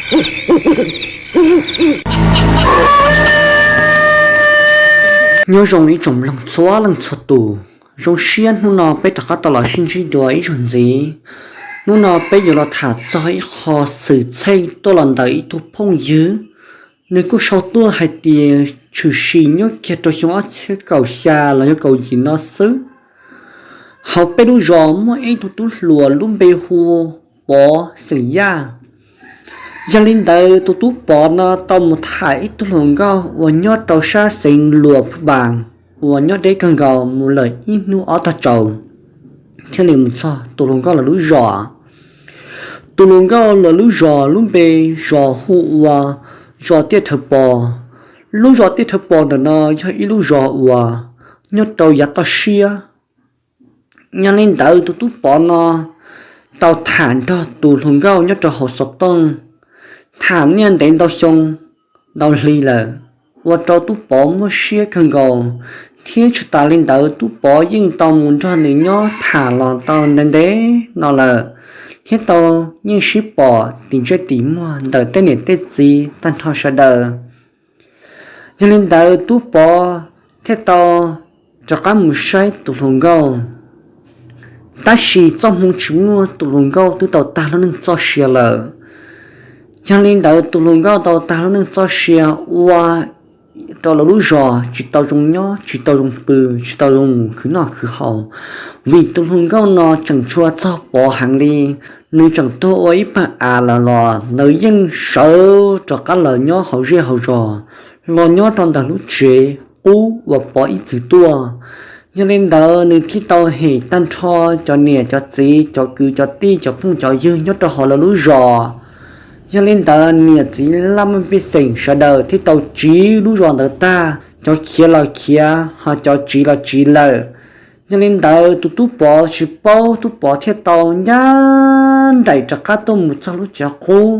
Nyob zoo ib tsoom mloog txhua leej txhua tus, zoo siab hnub no peb rov qab tau los sib ntsib dua ib zaug ntxiv. Hnub no peb yuav los tham txog ib qho xwm txheej tuaj los ntawm ib tug phooj ywg. Nws kuj sau tuaj hais tias tshwm sim nyob kiag rau xyoo ob txhiab kaum xya los yog kaum yim no xwb. Hauv peb lub zos muaj ib tug tub hluas lub npe hu Pov xeem Yaj. Yog li ntawd tus tub Pov no tau mus tham ib tug hluas nkauj uas nyob rau sab xeev Luas Phu Npas uas nyob deb kawg nkaus mus lawm ib hnub ob tag tsaus, thiaj li mus txog tus hluas nkauj lawv lub zos. Tus hluas nkauj lawv lub zos lub npe zos hu ua zos Tiaj Rhawv Pos. Lub zos Tiaj Rhawv Pos ntawm no yog ib lub zos uas nyob rau yav toj siab. Yog li ntawd tus tub Pov no tau tham nrog tus hluas nkauj nyob rau hauv xov tooj, tham niaj ntev ntau xyoo ntau hli lawm, ua rau tub Pov muaj siab kawg nkaus, thiab tsis tas li ntawd tub Pov yeej tau mus nrog nws nyob tham los tau ntev ntev no lawm, thiab tau yeej sib pom tim ntsej tim muag ntawm tej niam tej txiv tag nrho sawv daws. Yog li ntawd tub Pov thiaj tau rov qab mus saib tus hluas nkauj. Tab sis txoj hmoo tsis muaj, tus hluas nkauj twb tau tag lub neej txoj sia lawm. Yog li ntawd tus hluas nkauj tau tag lub neej txoj sia ua rau lawv lub zos tsis tau zoo nyob, tsis tau zoo pw, tsis tau zoo mus khwv noj khwv haus, vim tus hluas nkauj no tseem tshua txog Pov heev li. Nws tseem tuag ua ib pawg av lawm los nws yeej sawv rov qab los nyob hauv zej hauv zos, los nyob rau ntawm lub tsev qub uas Pov ib txwm tuaj. Yog li ntawd nws thiaj tau hem tag nrho cov niam cov txiv, cov kwv cov tij, cov phooj cov ywg nyob rau hauv lawv lub zos. Yog li ntawd niam txiv laj mej pej xeem sawv daws thiaj tau tsiv lub zos ntawd tag, cov khiav los khiav, ho cov tsiv los tsiv lawm. Yog li ntawd tus tub Pov tsis paub, tub Pov thiaj tau ncaj nraim rov qab tuaj mus txog lub tsev qub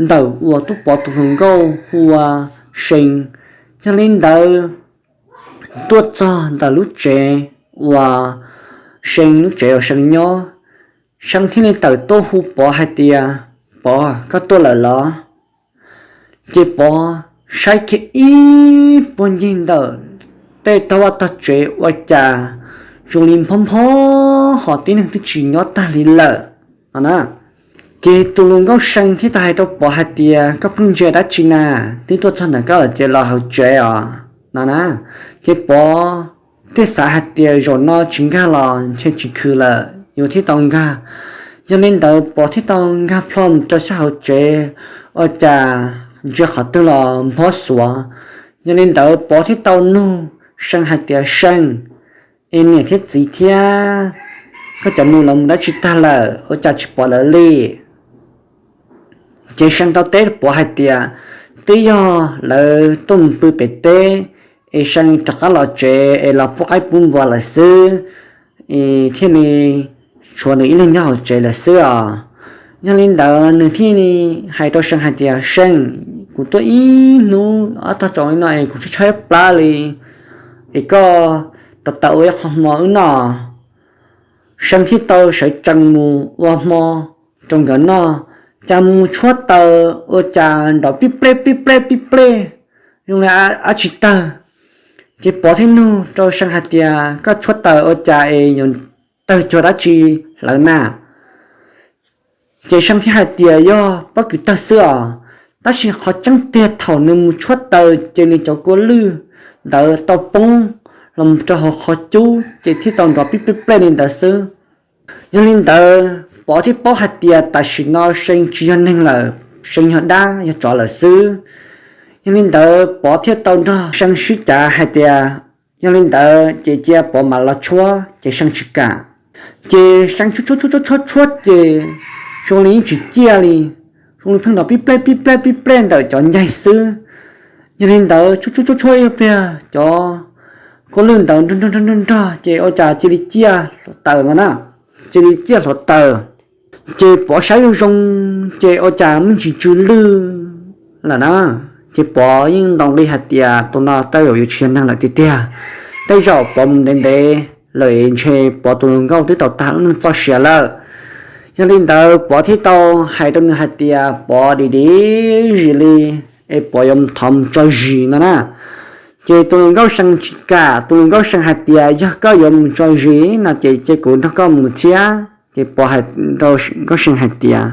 ntawm uas tub Pov tus hluas nkauj hu ua See. Yog li ntawd tuaj txog ntawm lub tsev uas See, lub tsev uas See nyob, See thiaj li tawm tuaj hu Pov hais tias, Pov, koj tuaj lawm los? Ces Pov saib kiag ib puag ncig ntawm tej tog vaj tog tsev ua cas zoo li nphob nphob ho tib neeg twb tsis nyob tag li lawm no na. Ces tus hluas nkauj See thiaj tau hais rau Pov hais tias, koj pheej ntsia dab tsi na, twb tuaj txog ntawm koj lawm ces los hauv tsev os no na. Ces Pov thiaj xav hais tias zaum no tsis nkag los ntshe tsis khwv lawm, yuav thiaj tau nkag. Yog li ntawd Pov thiaj tau nkag plho mus rau sab hauv tsev, ua cas ntsia qhov twg los nphob xuav. Yog li ntawd Pov thiaj tau nug See hais tias, See, es niam thiab txiv thiab koj cov nus lawv mus dab tsi tag lawm, ua cas tsis pom lawv li? Ces See tau teb Pov hais tias, twb yog lawv tuaj mus pw pem teb, es See rov qab los tsev es los pub qaib pub npua lawm xwb, es thiaj li tshuav nws ib leeg nyob hauv tsev lawm xwb os. Yog li ntawd nws thiaj li hais rau See hais tias, See, kuv tuaj ib hnub ob tog tsaus li no es kuv tshaib tshaib plab li, es koj rov tawm ua ib qho hmo wb noj. See thiaj tau sawv tsees mus ua hmo rau nkawd noj, cas mus tshuab taws ua cas nrov pib pleb pib pleb pib pleb zoo li dab tsi tawg. Ces Pov thiaj nug rau See hais tias, koj tshuab taws ua cas es yuav tawg cuag dab tsi hlawv na? Ces See thiaj hais tias yog pob kws tawg xwb os. Tab sis qhov tseeb tiag thaum nws mus tshuab taws ces nws cov kua lwj ntawd tau poob los rau hauv qhov cub ces thiaj tau nrov pib pleb pleb li ntawd xwb. Yog li ntawd Pov thiaj paub hais tias tam sim no See tsis yog neeg lawm, See yog dab yog tsov lawm xwb. Yog li ntawd Pov thiaj tau nrog See sib cav hais tias, yog li ntawd ces cia Pov mam los tshuab, ces See tsis kam. Ces See tshuab tshuab tshuab tshuab tshuab ces zoo li yeej tsis ciaj li, zoo li pheej nrov pib pleb pib pleb pib pleb ntawm cov ncaig xwb. Yog li ntawd tshuab tshuab tshuab tshuab ib pliag cov kua lwj ntawd nrog nrog nrog nrog ces ua cas cia li ciaj hluav taws no na, cia li ciaj hluav taws. Ces Pov saib zoo zoo ces ua cas me ntsis tsw lwj lawm na. Ces Pov yeej ntaus nqi hais tias tus no tej zaum yuav tsis yog neeg lawm tiag tiag, tej zaum Pov mus ntev ntev lawm ntshe Pov tus hluas nkauj twb tau tag lub neej txoj sia lawm. Yog li ntawd Pov thiaj tau hais rau nws hais tias Pov dim dim zis li es Pov yuav thov mus tso zis no na. Ces tus hluas nkauj See tsis kam, tus hluas nkauj See hais tias yog koj yuav mus tso zis no ces cia kuv nrog koj mus thiab. Ces Pov hais rau nkauj See hais tias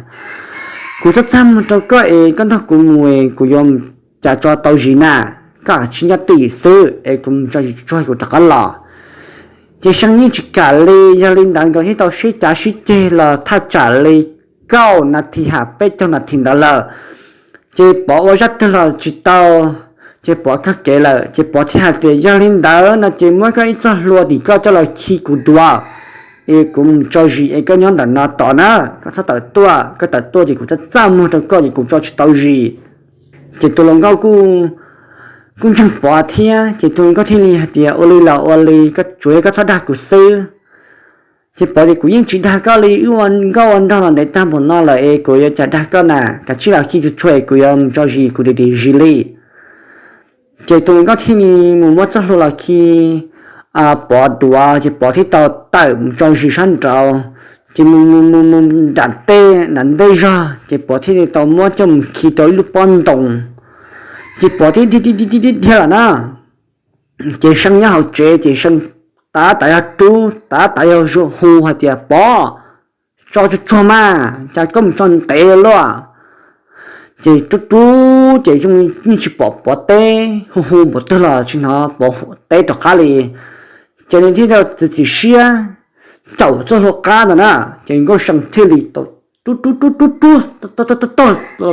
kuv txaj txaj muag rau koj es koj nrog kuv mus es kuv yuav mus cas tso tau zis na, koj tsis nyob twj ywm xwb es kuv mus tso zis tsuag kuv rov qab los. Ces See yeej tsis kam li, yog li ntawd nkawd thiaj tau sib cav sib ceg los thaj tsam li kaum nas this ham peb caug nas this ntawd lawm. Ces Pov ua zaj twg los tsis tau, ces Pov kag kev lawm. Ces Pov thiaj hais tias yog li ntawd no ces muab koj ib txoj hlua tim koj coj los khi kuv dua es kuv mus tso zis es koj nyob ntawm no tos na, koj txhob tawm tuaj, koj tawm tuaj ces kuv txaj txaj muag rau koj ces kuv tso tsis tau zis. Ces tus hluas nkauj kuj ntseeg Pov thiab, ces tus hluas nkauj thiaj li hais tias ua li los ua li, koj tsuav koj txhob dag kuv xwb. Ces Pov tias kuv yeej tsis dag koj li, wb ua nkauj ua nraug los ntev tag npaum no lawm es kuv yuav cas dag koj na, kav tsij los khi tsuag tsuag es kuv yuav mus tso zis kuv dim dim zis li. Ces tus hluas nkauj thiaj li mus muab txoj hlua los khi Pov duav, ces Pov thiaj tau tawm mus tso zis sab nraud. Ces mus mus mus mus nram tej nram ntej zog ces Pov thiaj li tau muab coj mus khi rau ib lub pob ntoo. Ces Pov thiaj dhia dhia dhia dhia lawm na. Ces See nyob hauv tsev ces See tab tom yog rub, tab tom yog hu hais tias Pov, tso tsuag tsuag mas, cas koj mus tso ntev luaj. Ces rub rub ces yeej tsis pom Pov teb, hu hu npaum twg los tsis hnov Pov teb rov qab li. Ces nws thiaj txiav txim siab caum txoj hlua qab ntawd na. Ces Nkauj See thiaj li tau rub rub rub rub rub tau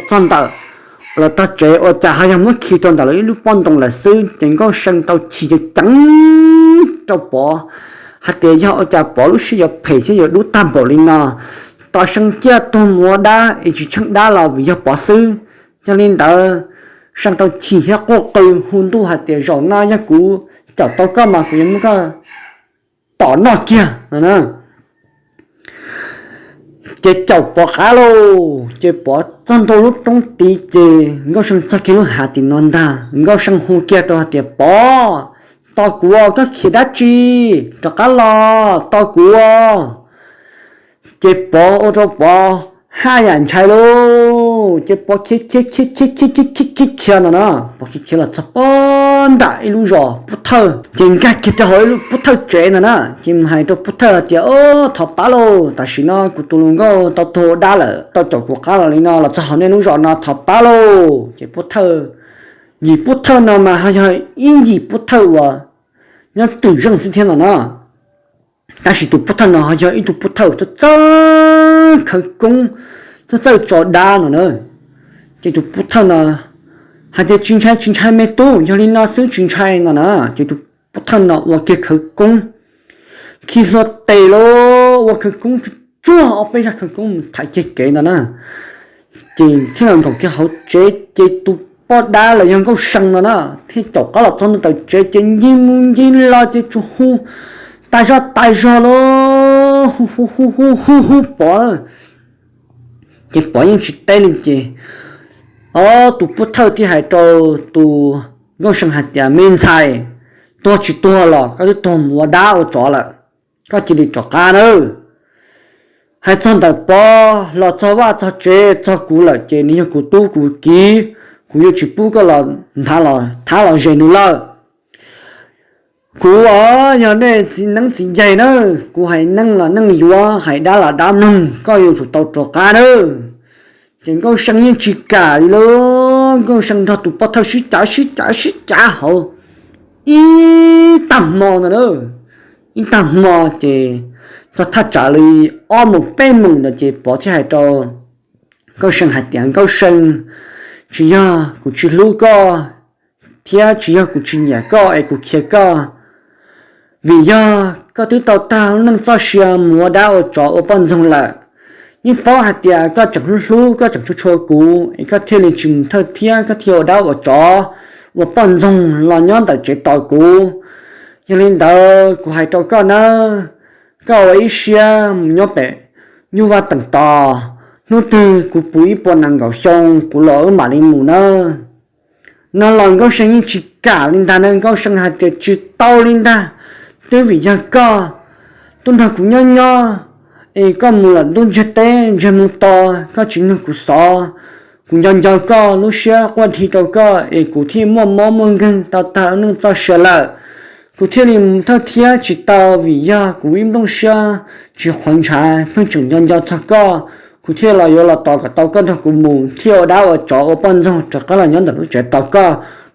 txog ntawm los txog tsev, ua cas ho yog muab khi rau ntawm lawv ib lub pob ntoo lawm xwb. Ces Nkauj See tau chim ceev ceev rau Pov hais tias yog ua cas Pov lub siab yuav phem thiab yuav dub tag npaum li no, tos See ciaj tuag mus ua dab es tsis tsheej dab los vim yog Pov xwb. Yog li ntawd See tau chim thiab quaj qw hu ntuj hais tias zaum no yog kuv caum tau koj mas kuv yuav muab koj tom noj kiag no na. Ces caum Pov qab lauj, ces Pov txog ntua lub roob tid ces Nkauj See txog kiag lub hav tim no ntag, Nkauj See hu kiag rau hais tias Pov, tos kuv, koj khiav dab tsi, rov qab los tos kuv. Ces Pov ua rau Pov haj yam ntshai lauj, ces Pov khiav khiav khiav khiav khiav khiav khiav khiav no na, Pov khiav khiav los txog pog nram ib lub zos Pub Thawj, ces nkag kiag rau hauv ib lub Pub Thawj tsev no na, ces mus hais rau Pub Thawj hais tias, Thov pab lauj, tam sim no kuv tus hluas nkauj tau tuag ua dab lawm, tau caum kuv qab los li no los txog hauv nej lub zos no, thov pab lauj. Ces Pub Thawj, yim Pub Thawj no mas ho yog ib yim Pub Thawj uas nyob twm zeej xwb thiab no na. Tab sis tus Pub Thawj no ho yog ib tug Pub Thawj txawj txawj khawv koob, txawj txawj tso dab no na. Ces tus Pub Thawj no hais tias, Tsis ntshai, tsis ntshai me tub, yog li no xwb tsis ntshai no na. Ces tus Pub Thawj no ua kiag khawv koob, khi hlua tes los ua khawv koob tsuag tsuag ob peb zaj khawv koob mus thaiv kiag kev no na. Ces thiaj los nkaum kiag hauv tsev, ces tus poj dab los yog Nkauj See no na, thiaj caum qab los txog ntawm tsev ces ncig mus ncig los ces tsuas hu tas zog tas zog los hu hu hu hu hu hu Pov. Ces Pov yeej tsis teb li ces, o, tus Pub Thawj thiaj hais rau tus Nkauj See hais tias, Me ntxhais, tuag tsis tuag los koj twb tuag mus ua dab ua tsov lawm, koj cia li rov qab nawb. Hais txog ntawm Pov los txog vaj txog tsev txog kuv lawm ces nws yog kuv tub kuv kiv, kuv yuav tsis pub koj los nphav los thab los zes nws lawm. Kuv os, yog nej txiv neeb txiv yaig na, kuv hais neej los neej yuav, hais dab los dab mloog, koj yuav tsum tau rov qab nawb. Ces Nkauj See yeej tsis kam li lauj, Nkauj See nrog tus poj thawj sib cav sib cav sib cav hauv ib tag hmo ntawd na, ib tag hmo ces txog thaj tsam li ob moos peb moos ntawd ces Pov thiaj hais rau Nkauj See hais tias, Nkauj See, tsis yog kuv tsis hlub koj thiab tsis yog kuv tsis nyiam koj es kuv khiav koj, vim yog koj twb tau tag lub neej txoj sia mus ua dab ua tsov ua poj ntxoog lawm. Yeej paub hais tias koj tseem hlub hlub, koj tseem tshua tshua kuv es koj thiaj li tsis mus thawj thiab koj thiaj ua dab ua tsov ua poj ntxoog los nyob ntawm tsev tos kuv. Yog li ntawd kuv hais rau koj nawb, koj ua ib siab mus nyob pem nyuj vaj teem tos, hnub twg kuv puv ib puas nees nkaum xyoo kuv los wb mam li mus nawb. No los Nkauj See yeej tsis kam li ntag na, Nkauj See hais tias, Tsis tau li ntag, twb vim yog koj tuaj nrog kuv nyob nyob es koj mus lawm ntuj ntsiag teb ntsiag moo to, koj tsis nug kuv xov, kuv nco nco koj, lub siab quaj dhi rau koj es kuv thiaj muaj mob muaj nkeeg tau tag neej txoj sia lawm. Kuv thiaj li mus thawj thiab tsis tau vim yog kuv ib nplooj siab tsis qhuav ntshav pheej tseem nco nco txog koj, kuv thiaj los yuav los tos kom tau koj nrog kuv mus thiaj ua dab ua tsov ua poj ntxoog rov qab los nyob ntawm lub tsev tos koj.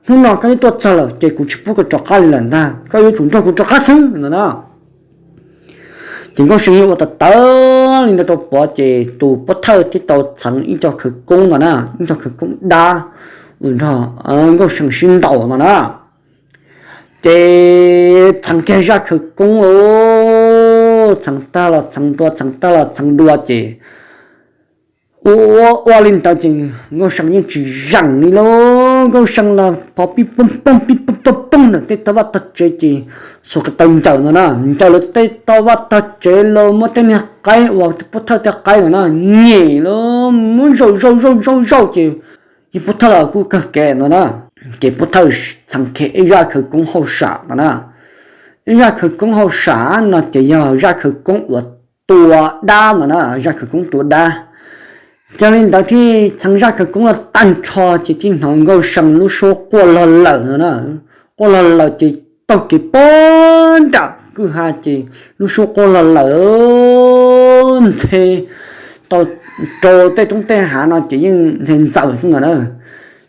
Hnub no koj twb tuaj txog lawm ces kuv tsis pub koj rov qab li lawm ntag, koj yuav tsum nrog kuv rov qab xwb no na. Ces Nkauj See yeej ua tawv tawv li ntawd rau Pov ces tus pov thawj thiaj tau txheev ib co khawv koob no na, ib co khawv koob dab uas nrog Nkauj See sib ntaus no na. Ces txheev kiag zaj khawv koob lauj, txheev tag los txheev dua, txheev tag los txheev dua ces ua ua li ntawd ces Nkauj See yeej tsis zeem li lauj. Nkauj See los phov pij pooj pooj pij pooj pooj ntawm tej tog vaj tog tsev ces xuas ko taw ncaws no na, ncaws lawv tej tog vaj tog tsev, los muab tej niag qaib uas pov thawj tej qaib no na nyem lawm, muab zaum zaum zaum zaum zaum ces yog pov thawj los kuj kawg kev no na. Ces pov thawj txheev kiag ib zaj khawv koob hauj sam no na. Ib zaj khawv koob hauj sam no ces yog zaj khawv koob uas tua dab no na, zaj khawv koob tua dab. Ces li ntawd thiaj txheev zaj khawv koob los tag nrho ces thiaj hnov Nkauj See lub suab quaj log lawm no na. Quaj log lawm ces taug kev puag nram kwj ha ces lub suab quaj log lawm nthe tau rau tej roob tej hav no ces yeej nthe ntxaws xwb no na.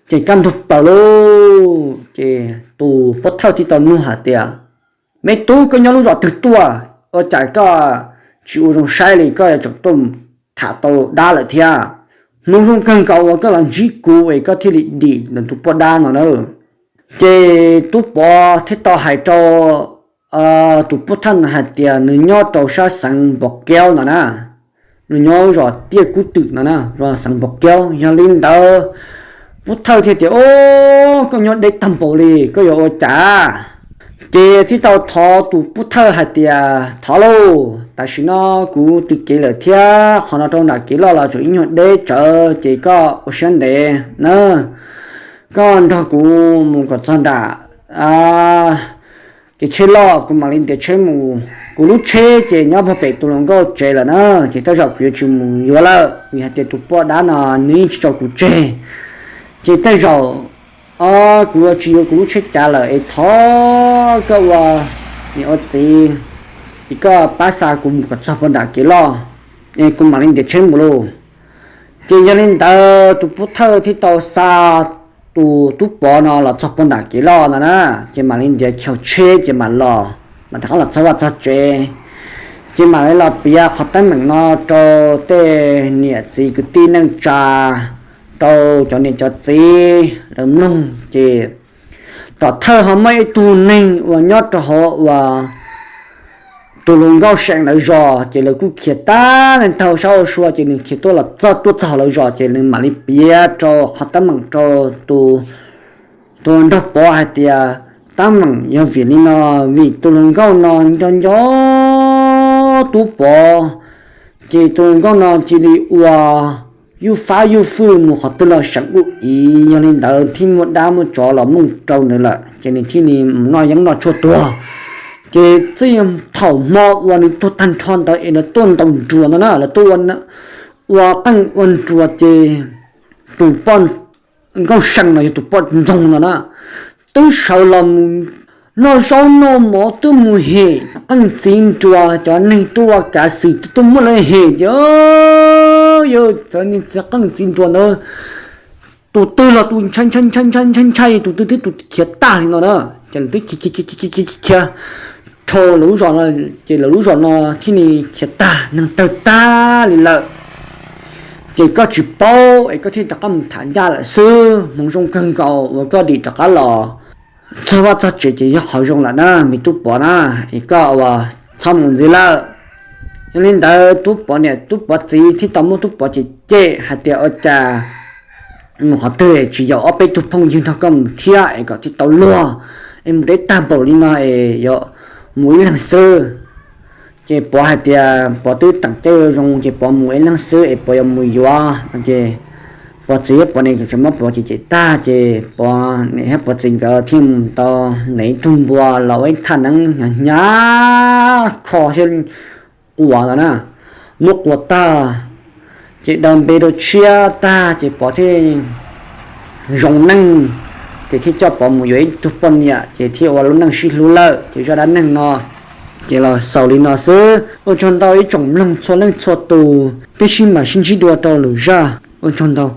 Ces kaj ntug plaws lauj, ces tus pov thawj thiaj tau nug hais tias, me tub, koj nyob lub zos twg tuaj, ua cas koj tsis ua zoo saib li, koj yuav tsum tuaj tham tau dab lawm thiab. Hmoov zoo kawg nkaus uas koj los ntsib kuv es koj thiaj li dim ntawm tus poj dab no na. Ces tub Pov thiaj tau hais rau tus pov thawj no hais tias nws nyob rau sab xeev Npos Kaub no na, nws nyob zos Tiaj Kub Twm no na, zos xeev Npos Kaub. Yog li ntawd pov thawj thiaj tias, o, koj nyob deb tag npaum li, koj yuav ua cas? Ces thiaj tau thov tus pov thawj hais tias, thov lauj, tam sim no kuv tu kev lawm thiab, qhov no rau nram kev loj los tseem ib nyuag deb tsawv, ces koj ua siab ntev na, koj nrog kuv mus kom txog nram kev tsheb loj, kuv mam li ntiav tsheb mus. Kuv lub tsheb ces nyob puag pem tus hluas nkauj tsev lawm na, ces tej zaum kuv yuav tsis mus yuav lawm, vim hais tias tus poj dab no nws yeej tsis tso kuv tseg. Ces tej zaum kuv yuav tsis yuav kuv lub tsheb cav lawm es thov koj ua niam ua txiv, es koj pab xa kuv mus kom txog puag nram kev loj, es kuv mam li ntiav tsheb mus lauj. Ces yog li ntawd tus pov thawj thiaj tau xa tus tub Pov no los txog puag nram kev loj no na, ces mam li ntiav chaw tsheb ces mam los, mam rov qab los txog vaj txog tsev. Ces mam li los piav qhov teeb meem no rau tej niam txiv kwv tij neej tsa, rau cov niam cov txiv lawv mloog. Ces tom thawj ho muaj ib tug neeg uas nyob rau hauv uas tus hluas nkauj seem lawv zos, ces lawv kuj khiav tag neeg taug sab ua sua, ces nws khiav tuaj los txog, tuaj txog lawv zos ces nws mam li piav rau qhov teeb meem rau tus, tus nraug Pov hais tias, teeb meem yog vim li no, vim tus hluas nkauj no nco nco tub Pov, ces tus hluas nkauj no cia li ua yuj fab yuj fwj mus qhov twg los seem ua ib yam li ntawd, thiaj muaj dab muaj tsov los mloog rau nws lawm, ces nws thiaj li mus noj yeeb noj tshuaj tuag. Ces txij thaum hmo uas nws tuag tag nrho ntawd es lawv tuaj ntaus nruas no na, lawv tuaj ua qeej ua nruas, ces tus poj nkauj seem los yog tus poj ntxoog no na, twb sawv los mus noj zaub noj mov, twb mus hem qeej txiv nruas, cov neeg tuaj ua kav xwm twb tuaj muab lawv hem, ces yog txiv qeej txiv nruas ntawd tus twg los tus ntshai ntshai ntshai ntshai ntshai ntshai, tus twg twb tus khiav tag li no na. Ces lawv twb khiav khiav khiav khiav khiav dhau lawv lub zos no, ces lawv lub zos no thiaj li khiav tag neeg tawg tag li lawm. Ces koj tsis paub es koj thiaj rov qab mus tham ncaj lawm xwb. Hmoov zoo kawg nkaus uas koj dim rov qab los txog vaj txog tsev ces yog qhov zoo lawm na, me tub Pov na, es koj ua txhob mus ntxiv lawm. Yog li ntawd tub Pov niam tub Pov txiv thiaj tau muab tub Pov cem cem hais tias, ua cas mus qhov twg tsis yaum ob peb tug phooj ywg nrog koj mus thiab es kom thiaj tau luag, es mus deb tag npaum li no es yuav mus ib leeg xwb. Ces Pov hais tias Pov twb teem caij zoo, ces Pov mus ib leeg xwb es Pov yuav mus yuav no. Ces Pov txiv thiab Pov niam ces tseem muab Pov cem cem tag, ces Pov niam thiab Pov txiv nkawd thiaj mus tau ntes ib tug npua los ua ib thaj neeb hnyav hnyav kho thiab quas ntawd na. muab quas tag, ces daws npe rau tshiab tag ces Pov thiaj zoo neej, ces thiaj coj Pov mus yuav ib tug poj niam ces thiaj ua lub neej sib hlub lawm. Ces zaj dab neeg no ces los xaus li no xwb. Ua tsaug ntau ib tsoom mloog txhua leej txhua tus, peb sib mam sib ntsib dua rau lwm zaj. Ua tsaug ntau.